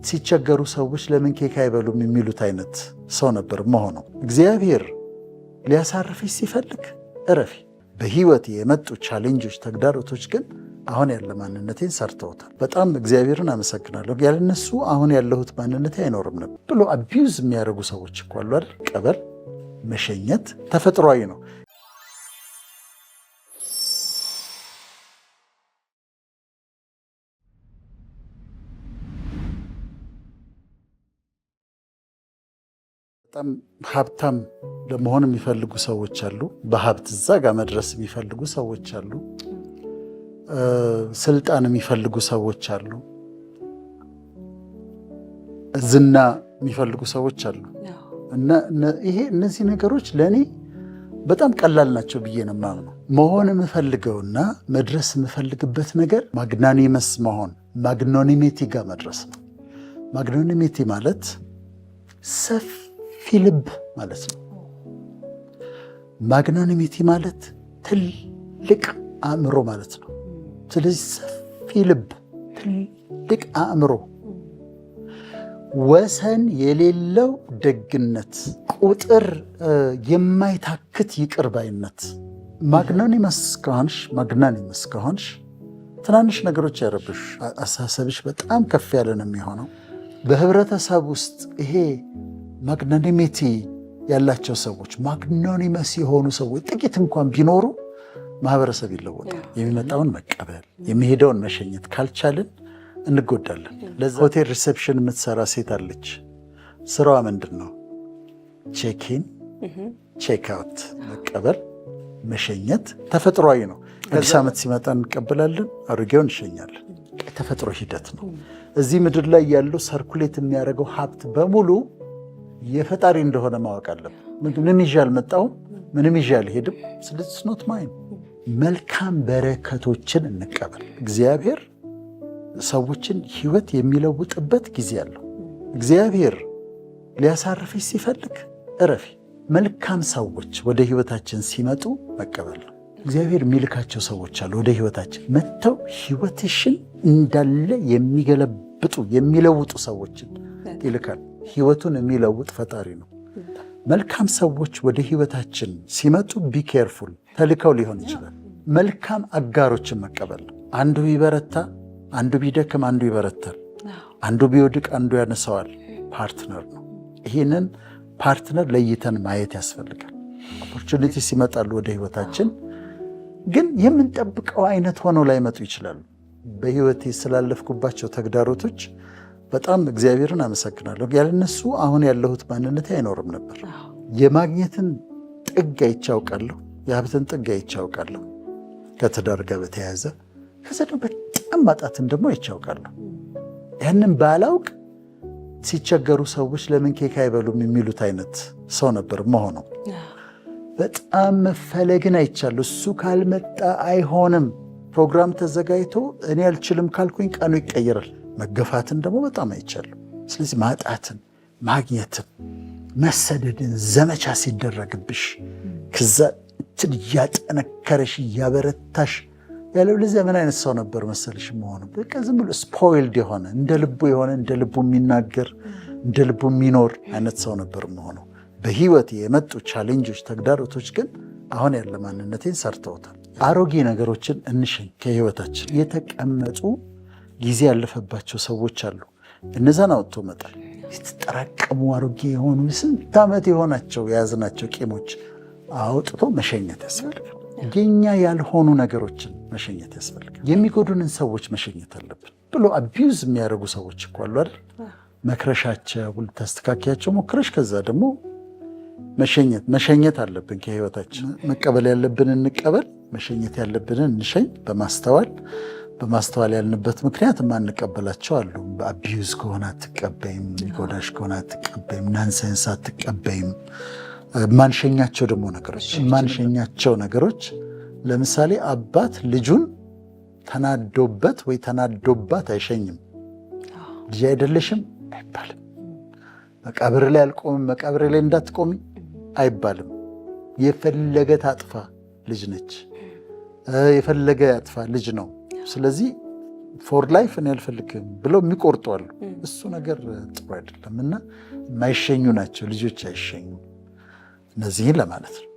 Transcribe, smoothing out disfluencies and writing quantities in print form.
ሲቸገሩ ሰዎች ለምን ኬክ አይበሉም የሚሉት አይነት ሰው ነበር መሆነው። እግዚአብሔር ሊያሳርፍሽ ሲፈልግ እረፊ። በህይወት የመጡ challenge ኦች፣ ተግዳሮቶች ግን አሁን ያለ ማንነቴን ሰርተውታል። በጣም እግዚአብሔርን አመሰግናለሁ። ያለነሱ አሁን ያለሁት ማንነቴ አይኖርም ነበር ብሎ abuse የሚያደርጉ ሰዎች እኮ አሉ አይደል? ቀበል መሸኘት ተፈጥሯዊ ነው። በጣም ሀብታም ለመሆን የሚፈልጉ ሰዎች አሉ። በሀብት እዛ ጋር መድረስ የሚፈልጉ ሰዎች አሉ። ስልጣን የሚፈልጉ ሰዎች አሉ። ዝና የሚፈልጉ ሰዎች አሉ። እና ይሄ እነዚህ ነገሮች ለእኔ በጣም ቀላል ናቸው ብዬ ነው የማምነው። መሆን የምፈልገውና መድረስ የምፈልግበት ነገር magnanimous መሆን magnanimity ጋር መድረስ ነው። Magnanimity ማለት ሰፊ ልብ ማለት ነው። Magnanimity ማለት ትልቅ አእምሮ ማለት ነው። ስለዚህ ሰፊ ልብ፣ ትልቅ አእምሮ፣ ወሰን የሌለው ደግነት፣ ቁጥር የማይታክት ይቅር ባይነት። Magnanimous ከሆንሽ ትናንሽ ነገሮች አይረብሹሽ። አስተሳሰብሽ በጣም ከፍ ያለ ነው የሚሆነው። በህብረተሰብ ውስጥ ይሄ magnanimity ያላቸው ሰዎች፣ magnanimous የሆኑ ሰዎች ጥቂት እንኳን ቢኖሩ ማህበረሰብ ይለወጣል። የሚመጣውን መቀበል፣ የሚሄደውን መሸኘት ካልቻልን እንጎዳለን። ለዛ ሆቴል reception የምትሰራ ሴት አለች። ስራዋ ምንድን ነው? Check in, check out፣ መቀበል፣ መሸኘት ተፈጥሯዊ ነው። አዲስ ዓመት ሲመጣ እንቀበላለን፣ አሮጌውን እንሸኛለን። የተፈጥሮ ሂደት ነው። እዚህ ምድር ላይ ያለው circulate የሚያደርገው ሀብት በሙሉ የፈጣሪ እንደሆነ ማወቅ አለብን። ምንም ይዤ አልመጣሁም፣ ምንም ይዤ አልሄድም። ስለዚህ it's not mine። መልካም በረከቶችን እንቀበል። እግዚአብሔር ሰዎችን ሕይወት የሚለውጥበት ጊዜ አለው። እግዚአብሔር ሊያሳርፍሽ ሲፈልግ እረፊ። መልካም ሰዎች ወደ ሕይወታችን ሲመጡ መቀበል ነው። እግዚአብሔር የሚልካቸው ሰዎች አሉ። ወደ ሕይወታችን መጥተው ሕይወትሽን እንዳለ የሚገለብጡ፣ የሚለውጡ ሰዎችን ይልካል። ሕይወቱን የሚለውጥ ፈጣሪ ነው። መልካም ሰዎች ወደ ሕይወታችን ሲመጡ be careful፣ ተልከው ሊሆን ይችላል። መልካም አጋሮችን መቀበል ነው። አንዱ ቢበረታ፣ አንዱ ቢደክም አንዱ ይበረታል። አንዱ ቢወድቅ አንዱ ያነሳዋል። Partner ነው። ይህንን partner ለይተን ማየት ያስፈልጋል። Opportunities ይመጣሉ ወደ ህይወታችን፣ ግን የምንጠብቀው አይነት ሆነው ላይመጡ ይችላሉ። በህይወቴ ስላለፍኩባቸው ተግዳሮቶች በጣም እግዚአብሔርን አመሰግናለሁ። ያለነሱ አሁን ያለሁት ማንነቴ አይኖርም ነበር። የማግኘትን ጥግ አይቼ አውቃለሁ። የሀብትን ጥግ አይቼ አውቃለሁ ከትዳር ጋር በተያያዘ። ከዛ ደግሞ በጣም ማጣትን ደግሞ አይቼ አውቃለሁ። ያንን ባላውቅ ሲቸገሩ ሰዎች ለምን ኬክ አይበሉም የሚሉት አይነት ሰው ነበር መሆነው። በጣም መፈለግን አይቻለሁ። እሱ ካልመጣ አይሆንም። ፕሮግራም ተዘጋጅቶ እኔ አልችልም ካልኩኝ ቀኑ ይቀየራል። መገፋትን ደግሞ በጣም አይቻለሁ። ስለዚህ ማጣትን፣ ማግኘትን፣ መሰደድን፣ ዘመቻ ሲደረግብሽ ከዛ እንትን እያጠነከረሽ እያበረታሽ ያለው ለዚያ ምን አይነት ሰው ነበር መሰለሽ መሆኑ? በቃ ዝም ብሎ spoiled የሆነ፣ እንደ ልቡ የሆነ፣ እንደ ልቡ የሚናገር፣ እንደ ልቡ የሚኖር አይነት ሰው ነበር መሆኑ። በህይወት የመጡ challenge ኦች፣ ተግዳሮቶች ግን አሁን ያለ ማንነቴን ሰርተውታል። አሮጌ ነገሮችን እንሸኝ ከህይወታችን። የተቀመጡ ጊዜ ያለፈባቸው ሰዎች አሉ። እነዛን አውጥቶ መጣል፣ የተጠራቀሙ አሮጌ የሆኑ ስንት ዓመት የሆናቸው የያዝናቸው ቂሞች አውጥቶ መሸኘት ያስፈልጋል። የኛ ያልሆኑ ነገሮችን መሸኘት ያስፈልጋል። የሚጎዱንን ሰዎች መሸኘት አለብን ብሎ abuse የሚያደርጉ ሰዎች እኮ አሉ አይደል? መክረሻቸው፣ ልታስተካክያቸው ሞክረሽ ከዛ ደግሞ መሸኘት አለብን ከህይወታችን። መቀበል ያለብንን እንቀበል፣ መሸኘት ያለብንን እንሸኝ። በማስተዋል። በማስተዋል ያልንበት ምክንያት የማንቀበላቸው አሉ። Abuse ከሆነ አትቀበይም፣ የሚጎዳሽ ከሆነ አትቀበይም፣ nonsense አትቀበይም። የማንሸኛቸው ደግሞ ነገሮች፣ የማንሸኛቸው ነገሮች ለምሳሌ አባት ልጁን ተናዶበት ወይ ተናዶባት አይሸኝም። ልጅ አይደለሽም አይባልም። መቃብር ላይ አልቆምም፣ መቃብር ላይ እንዳትቆሚ አይባልም። የፈለገ ታጥፋ ልጅ ነች፣ የፈለገ ያጥፋ ልጅ ነው። ስለዚህ For life እኔ አልፈልግም ብለው የሚቆርጡ አሉ። እሱ ነገር ጥሩ አይደለም እና የማይሸኙ ናቸው ልጆች፣ አይሸኙም። እነዚህን ለማለት ነው።